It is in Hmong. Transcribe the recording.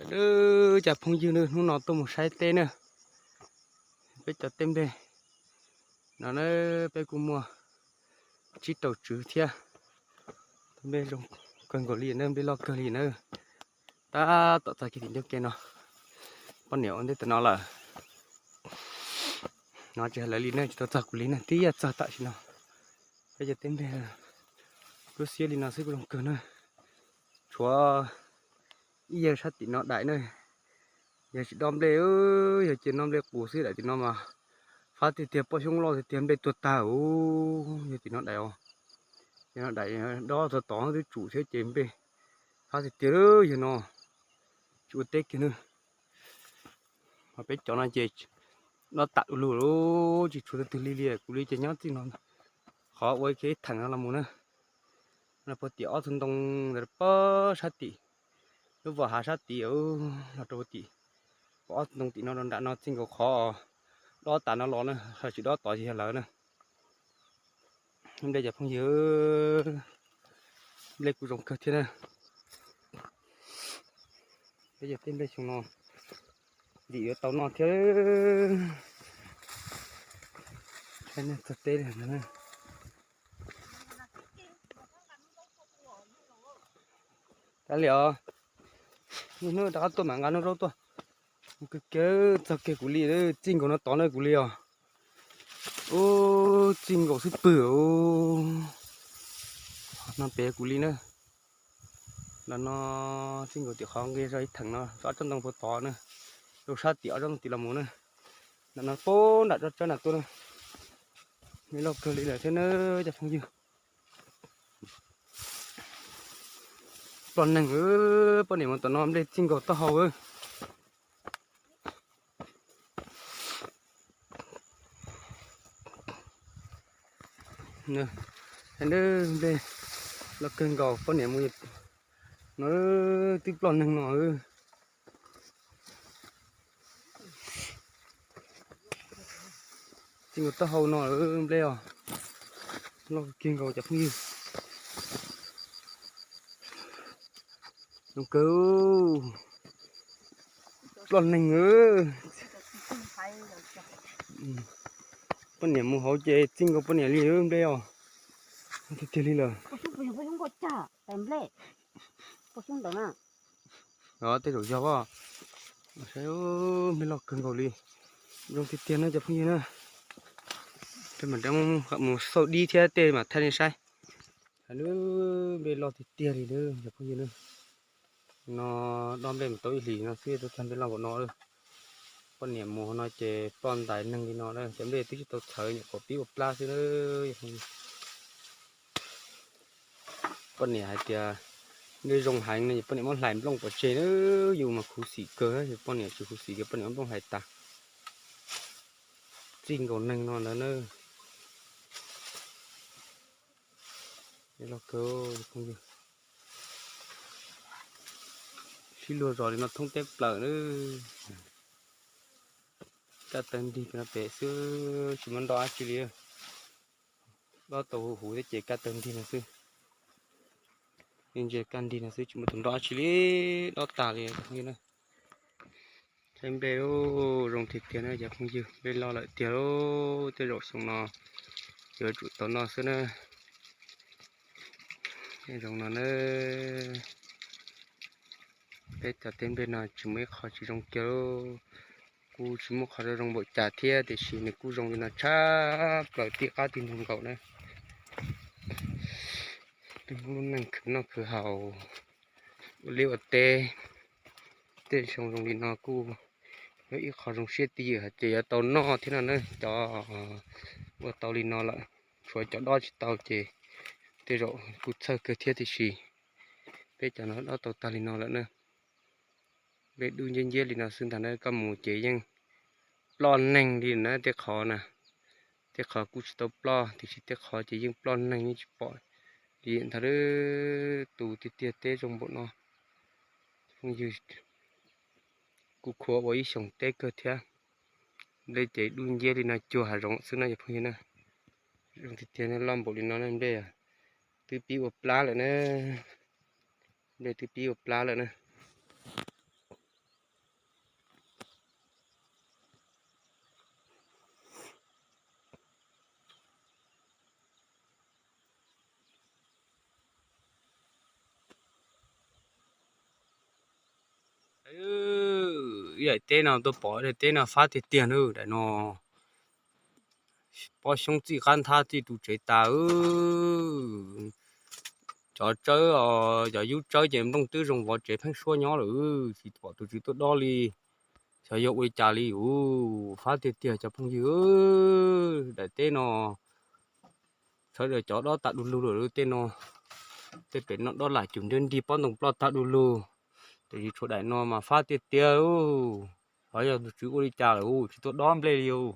Lawm na, cov phooj ywg na, hnub no tuaj mus saib teb na, peb cov teb nplej no na, peb kuj muaj tsib rau tswv thiab. Nplej zoo kawg nkaus li na, nplej loj kawg li na. Tab tom txog kiag tim ncauj ke no, poj niam ua ntej tam no lawm. No tsis hais lawv li na, tsis tau txog kuv li na, twb yog txog tam sim no. Peb cov teb nplej lub xiab li no xwb kuj zoo kawg na. Tshuav ib yawg sab tim no daim na, yog tsis dob nplej, yog cia noj nplej qus xwb daim tim no mas fab tiag tiag, poj xyoob loj tiag tiag, nplej tuag tag. Yog tim no daim os, yog no daim dob txog tod twb tsum thiab ces nplej fab tiag tiag, yog no tsis ua teb kiag na. Ho peb cov no ces dob tas du lug, tsis tshuav tus twg li li. Kuv li ces nyob txij no qhov ua ib theem no los mus na, no puag tim ob tug ntoo ntawd pob sab tim, lub vos hav sab tim los rau puag tim, ob tug ntoo tim no rau nram no txij nkaus qhov dob tas no los na, ho tsis dob tod ces yog lawv na. Nplej cov phooj ywg, nplej kuj zoo kawg thiab na. Peb cov teb nplej xyoo no ntim yuav tau noj thiab. Saib nej txog teb li no. Kav liam os, niaj hnub rov qab tuaj mam nqa noj zaub tuaj. Kawg kiag txog kiag kuv li, txij nkaus no tod na kuv li os. Ub, txij nkaus xwb pwg. No pem kuv li na. Los no txij nkaus tim qhov nqis zog ib theem no, ob tsob ntoo puag tod na, rau sab tim ob tsob ntoo tim los mus na. Ntawm no puag nram tsob tsawb nram tuaj na. Nplej loj kawg li lawm thiab na cov phooj ywg. Ploj neeg, poj niam mus tom no nplej txij nkaus taub hau. Nplej loj kawg nkaus, poj niam mus no twb ploj neeg no. Txij nkaus taub hau no nplej os. Loj kiag nkaus cov phooj ywg. Zoo kawg, ploj neeg. Poj niam mus hauv ces txij nkaus poj niam li nplej os. Tiag tiag li lawm. Tej zaum yog, saib nplej loj kawg nkaus li. Zoo tiag tiag na cov phooj ywg na. Peb mam rov mus xauj dib thiab tej mam thaij nej saib. Nplej loj tiag tiag li na cov phooj ywg na. No dob nplej mus tau ib hlis no xwb twb txog nplej loj npaum no lawm. Poj niam mus no ces ploj ntais neeg li no na, cov nplej twb tsis tau txhawv, nyuam qhuav pib ua plab xwb na. Poj niam hais tias nplej zoo heev no ces poj niam muab hlais nplooj pov tseg na, yus mas khuv xim kawg, poj niam tsis khuv xim kiag, poj niam muab nplooj hlais tas. Txij nkaus neeg no ntawd na. Loj kawg, sib luag zos li no thoob teb plaws na. Kaj tawg nrig no pem xwb, tsis muaj nroj dab tsi li. Dob tau huv huv thiab ces kaj tawg nrig no xwb. Ntsia kaj nrig no xwb tsis muaj tus nroj dab tsi li, dob tag li na. Saib nplej zoo tiag tiag na cov phooj ywg, nplej loj lawm tiag lauj, tej zaum xyoo no yuav tsum tau noj xwb na. Zoo no na, peb cov teb nplej no tsis muaj ib qho tsis zoo kiag lauj. Kuj tsis muaj qhov zoo npaum cas thiab tiam sis nws kuj zoo li no tshaj plaws tib qab tib nug nkaus na. Peb Hmoob lub neej khwv noj khwv haus, ua liaj ua teb, tej zoo zoo li no kuj yog ib qho zoo siab twj ywm hais tias yuav tau noj thiab no na. Cov ua tau li no lawm, tshuav cov dob tsis tau ces tej zaum kuj txhawj kawg thiab tiam sis peb cov no dob tau tag li no lawm na. Nplej dub nciab nciab li no xwb ntag na, koj mus ces yeej ploj neeg li na tej qhov na. Tej qhov kuj tsis tau ploj tiam sis tej qhov ces yeej ploj neeg yeej tsis pom li ntag. Tus tiag tiag teb zoo npaum no, phooj ywg, kuj khuav ua ib xyoos teb kawg thiab. Nplej ces dub nciab li no cuag hav zoov xwb na cov phooj ywg na. Zoo tiag tiag loj npaum li no na nplej, twb pib ua plab lawm na. Nplej twb pib ua plab lawm na. Wb daim teb no tuaj pom daim teb no fab tiag tiag na, daim no pob xyoob txij qab nthab txij ru tsev tas. Cov tsawb, cov yub tsawb ces nplooj twb zoo vov tsev pheeb suab nyob lawm, tsis pom tus tswv tuaj dob li. Xyov yog ua li cas li, u, fab tiag tiag cov phooj ywg. Daim teb no sawv daws cov dob tag du lug lawm tej no. Tej pem no dob lam cum nrib nrig pob ntoo ploj tag du lug, tiam sis tshuav daim no mas fab tiag tiag. Xyov yog tus tswv ua li cas lawm, tsis tuaj dob nplej li os.